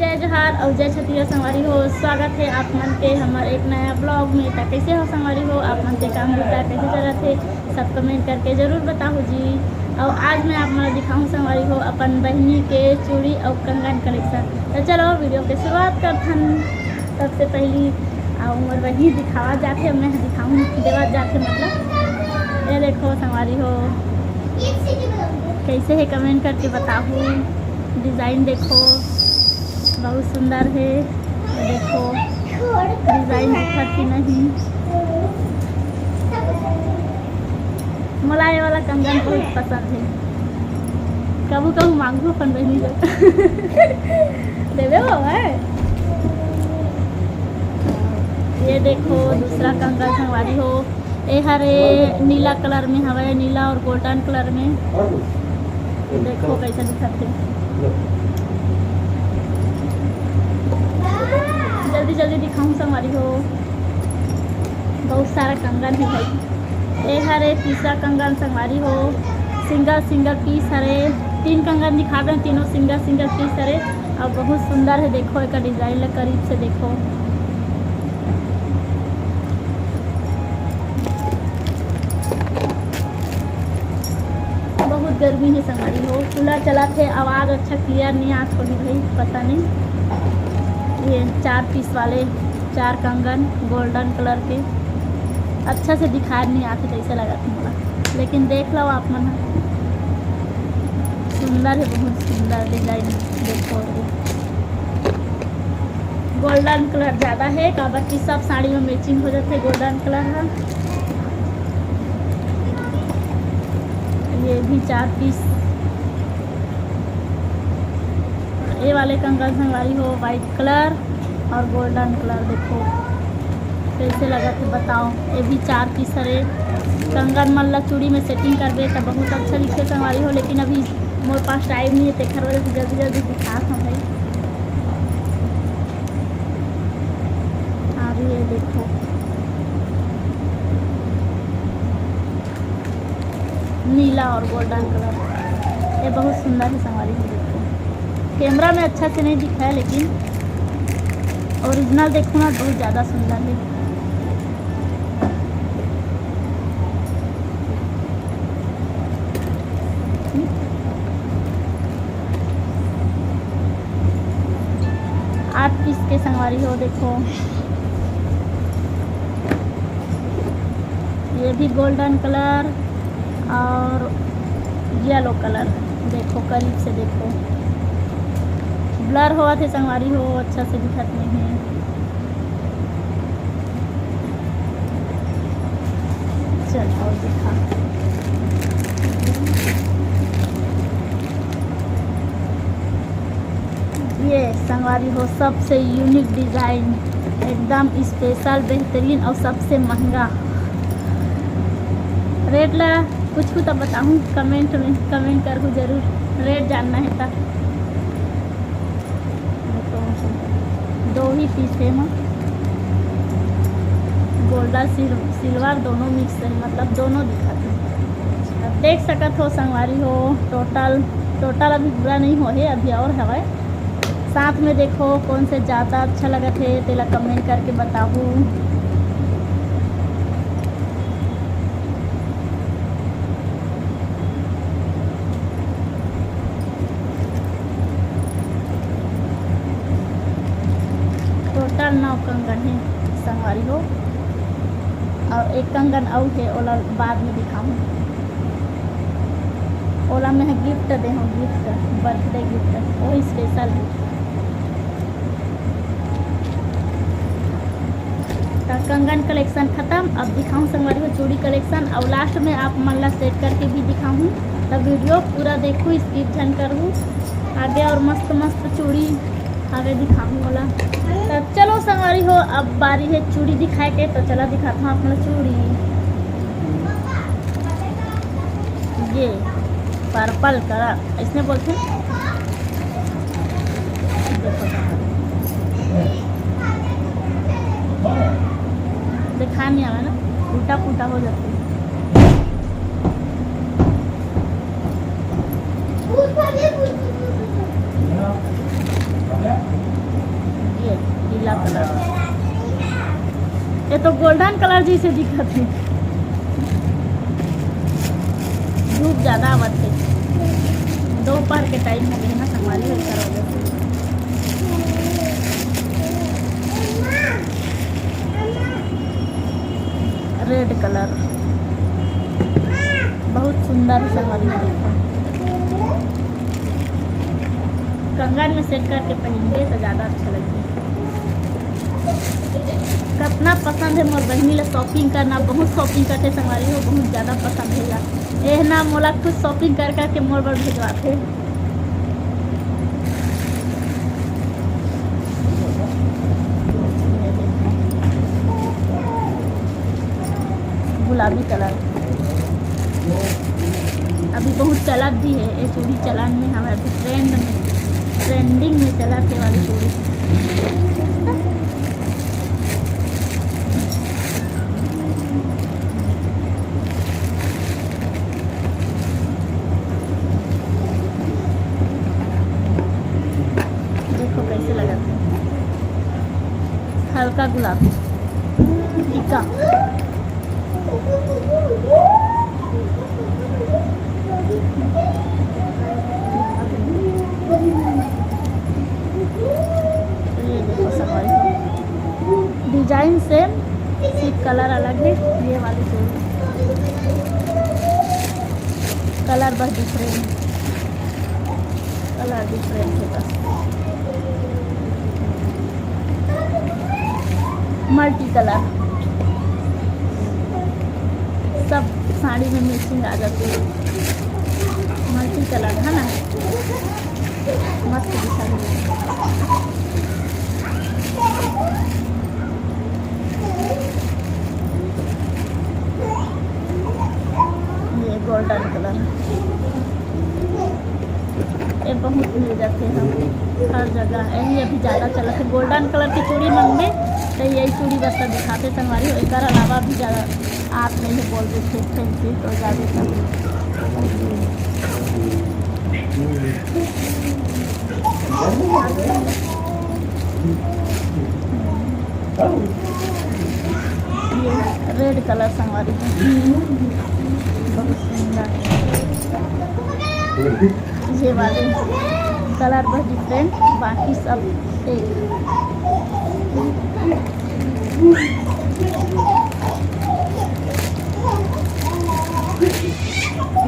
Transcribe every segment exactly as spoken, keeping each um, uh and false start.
जय जोहार अउ जय छत्तीसगढ़ संगवारी हो, स्वागत हे आप मन के हमर एक नया vlog में। त कइसे हो संगवारी हो, आप मन के काम धंधा कइसे चलत हे, सब comment करके जरूर बताहू जी। अउ आज मैं आप मन ला दिखाहूँ संगवारी हो अपन बहिनी के चूड़ी अउ कंगन collection। त चलो video के शुरुआत करथन। सबसे पहली अउ मोर बहिनी दिखावा जाथे, मैं दिखाहूँ, देवा जाथे मतलब। ये देखो संगवारी हो, कइसे हे comment करके बताहू। Design देखो, बहुत सुंदर हे। ये देखो, design दिखत कि नहीं। मोला ये वाला कंगन बहुत पसंद हे, कभू कभू मांगू अपन बहिनी ला। देवे हो भाई। ये देखो दूसरा कंगन संगवारी हो, ए हरे नीला colour में हवय, नीला और golden colour में। देखो कइसे दिखत हे, जल्दी जल्दी दिखाहूँ संगवारी हो, बहुत सारा कंगन हे भाई। ए हरे तीसरा कंगन संगवारी हो, single single piece हरे, तीन कंगन दिखा दें, तीनों single single piece हरे। अउ बहुत सुंदर हे, देखो एकर design ला करीब से देखो, बहुत गर्मी हे संगवारी हो। कूलर चलत हे, आवाज अच्छा clear नहीं आत होही भाई, पता नहीं। ये चार piece वाले चार कंगन golden colour के, अच्छा से दिखाए नहीं आते जैसे लगत हे मोला, लेकिन देख लो आप मन, सुंदर हे, बहुत सुंदर design। देखो golden colour ज़्यादा हे, काबर कि सब साड़ी में matching हो जाथे golden colour ह। ये भी चार piece। ये वाले कंगन संगवारी हो, white colour और golden colour। देखो कइसे लगत हे बताओ। ये भी चार piece हरे। कंगन मन ला चूड़ी में setting करबे त बहुत अच्छा दिखथे संगवारी हो, लेकिन अभी मोर पास time नहीं हे, तेखर वजह से जल्दी जल्दी दिखात हूँ भाई। अभी ये देखो नीला और golden colour, ये बहुत सुंदर हे संगवारी हो। देखो camera में अच्छा से नहीं दिखा है, लेकिन original देखो ना, बहुत ज़्यादा सुंदर हे। आठ piece के संगवारी हो, देखो ये भी golden colour और yellow colour। देखो करीब से देखो, blur होवत हे संगवारी हो, अच्छा से दिखत नहीं हे। चल और दिखा, ये संगवारी हो सबसे unique design, एकदम special, बेहतरीन और सबसे महंगा। Rate ला कुछ तो बताहूँ comment में, comment करहू जरूर, rate जानना हे त। दो ही piece हे एमा, golden सिल-, silver दोनों mix हे, मतलब दोनों दिखत हे। अब देख सकत हो संगवारी हो, total, total अभी पूरा नहीं हो हे, अभी और हवय। साथ में देखो कौन से ज़्यादा अच्छा लगत हे, तेला comment करके बताहू। Total नौ कंगन हे संगवारी हो, और एक कंगन अउ हे, ओला बाद में दिखाहूँ। ओला मैं gift दे हूँ, gift, birthday gift, वही special gift। त कंगन collection खत्म। अब दिखाहूँ संगवारी हो चूड़ी collection, अउ last में आप मन ला set करके भी दिखाहूँ। त video पूरा देखहू, skip झन करहू। आगे और मस्त मस्त चूड़ी आगे दिखाहूँ ओला। त चलो संगवारी हो, अब बारी हे चूड़ी दिखाए के, त चला दिखात हूँ आप मन ला चूड़ी। ये purple colour, अइसने बोलथे। देखो, दिखा नहीं आवा ना, उल्टा पुल्टा हो जाती है। तो golden colour जैसे दिखत हे। धूप ज्यादा आवत हे, दोपहर के time हो गए ना संगवारी हो, एकर वजह से। Red colour बहुत सुंदर हे संगवारी हो, देखो। कंगन में set करके पहनबे तो ज्यादा अच्छा लगही। कतना पसंद हे मोर बहिनी ला shopping करना, बहुत shopping करथे संगवारी हो, बहुत ज्यादा पसंद हे ला। एह ना मोला खुद shopping कर करके मोर बर भेजवाथे। गुलाबी colour अभी बहुत चलत भी हे, ये चूड़ी चलन में हवे, अभी trend में, trending में चलत हे वाली चूड़ी। देखो कैसे लगत हे, हल्का गुलाबी, फीका। ये देखो संगवारी हो, design same, सिर्फ colour अलग हे। ये वाली चूड़ी colour बस different, colour different हे बस। Multi colour, सब साड़ी में matching आ जाथे। Multi colour हे ना, मस्त दिखत हे। ये golden colour, ये बहुत मिल जाथे हम हर जगह। यही अभी ज्यादा चलत हे, golden colour के चूड़ी मंगबे तो यही चूड़ी बस दिखाथे संगवारी हो। एकर अलावा भी ज्यादा आप नहीं है बोल देथे, fancy तो ज्यादा ये red colour संगवारी हो, बहुत सुंदर। ये वाले colour बस different, बाकी सब एक।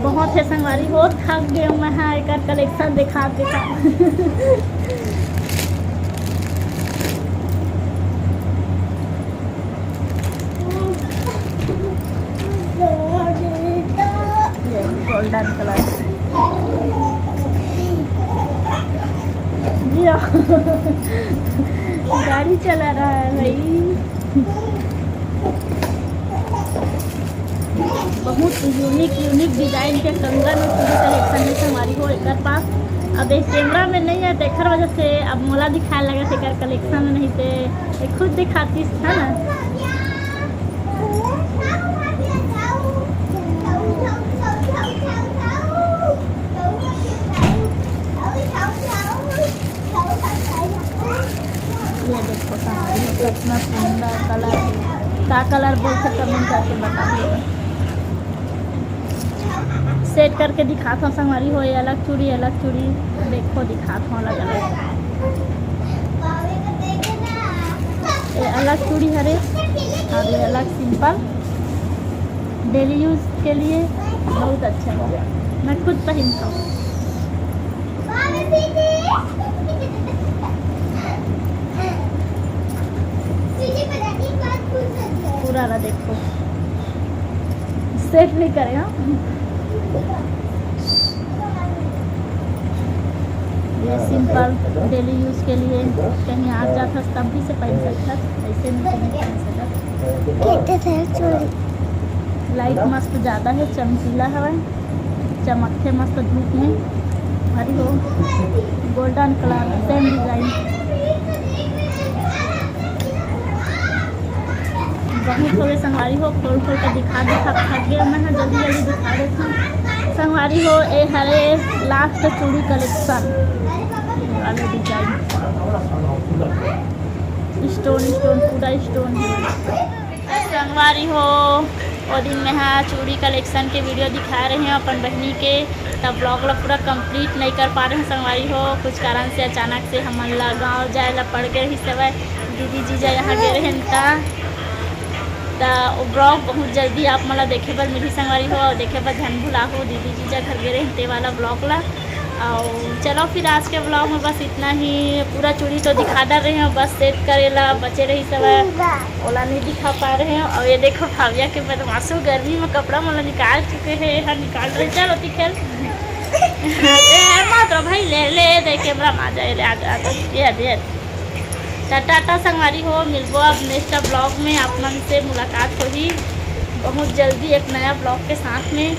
बहुत हे संगवारी हो, थक गए मैं, हाँ, एकर collection देखा देखा। ये golden colour। ये गाड़ी चला रहा है भाई। बहुत unique unique design के कंगन और चूड़ी collection हे संगवारी हो एकर पास। अब एक camera में नहीं है, तेखर वजह से अब मोला दिखाए लगा एकर collection, नहीं ते ये खुद दिखातीस, है ना। ये देखो संगवारी हो, कितना सुंदर colour हे। का colour बोलथे comment करके बताइएगा। Set करके दिखात हव संगवारी हो, ये अलग चूड़ी, अलग चूड़ी, देखो दिखात हव अलग अलग। ये अलग चूड़ी हरे और ये अलग simple, daily use के लिए बहुत अच्छा है, मैं खुद पहनता हूँ। पूरा वाला देखो, set नहीं करे, हाँ। ये simple daily use के लिए कहीं आ जात हस तब भी से पहन सकत हस, ऐसे नहीं कहीं पहन सकत। Light मस्त ज्यादा है, चमकीला हवय। चमकथे मस्त धूप में। हरी हो, golden colour, same design। बहुत हो गए संगवारी हो, खोल खोल के दिखा दिखा थक गए मैं, हाँ, जल्दी जल्दी दिखा देती हूँ संगवारी हो। ए हरे last चूड़ी collection वाले design, stone stone, पूरा stone है। संगवारी हो, ओ दिन मैं हा चूड़ी collection के video दिखा रहे हूँ अपन बहिनी के, तब vlog ला पूरा complete नहीं कर पा रहे हूँ संगवारी हो। कुछ कारण से अचानक से हमन ला गाँव जाए ला पड़ गए ही सवय, दीदी जीजा यहाँ गए रहे ता। त vlog बहुत जल्दी आप मन ला देखे बर मिलही संगवारी हो, और देखे बर झन भुलाहू, दीदी जीजा घर गए रहे ते वाला vlog ला। और चलो फिर आज के vlog में बस इतना ही। पूरा चूड़ी तो दिखा डार रहे हो, बस set करे ला बचे रही सवय, ओला नहीं दिखा पा रहे हो। और ये देखो भाविया के बदमाशो गर्मी में कपड़ा मोला निकाल चुके हैं, यहाँ निकाल रहे। चल ओती खेल। ए, मत रो भाई, ले ले दे camera में आ जाए, ले आ जा, आ जा। ये दे। त टाटा संगवारी हो, मिलबो अब next vlog में, आप मन से मुलाकात होही बहुत जल्दी एक नया vlog के साथ में।